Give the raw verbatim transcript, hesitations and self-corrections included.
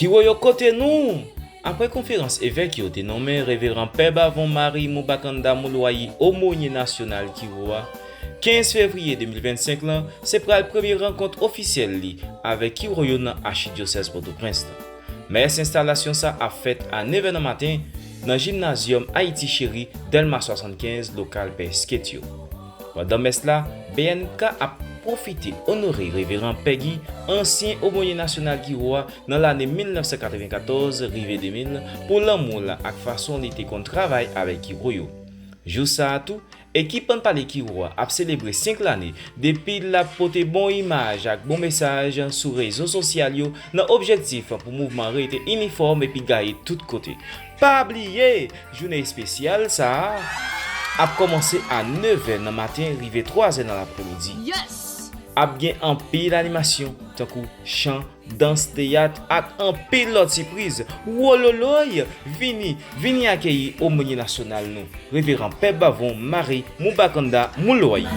Kiwo yo kote nou! Apre konferans evèk yo te nonmen Reveran Pè Bavon Mari Mubakanda Mulwayi omonye nasyonal Kiwo a, kenz fevriye de mil vennsenk lan, se pral premye rankont ofisyèl li avèk Kiwo yo nan achidyosèz Pòtoprens lan. Mès enstalasyon sa ap fèt a nevè nan maten nan Jimnazyòm Ayiti Cheri, Dèlma swasannkenz, lokal Pè Skate yo. Pandan mès la, B N K ap pwofite onore Reveran Peggy, ansyen omonye nasyonal Kiwo a, nan lane mil nèf san katrevenkatòz rive de mil, pou lanmou l ak fason li te konn travay avèk Kiwo yo. Jou sa a tou, ekip Ann Pale Kiwo a ap selebre senk lane depi l ap pote bon imaj ak bon mesaj sou rezo sosyal yo nan objektif pou mouvman rete inifòm epi gaye tout kote. Pa bliye, jounen espesyal sa a ap kòmanse a nevè nan maten rive twazè nan lapremidi. Ap gen anpil animasyon, tankou chan, dans, teyat ak anpil lòt sipriz. Wololoy! Vini, vini akeyi omonye nasyonal nou, Reveran Pè Bavon Mari Mubakanda Mulwayi.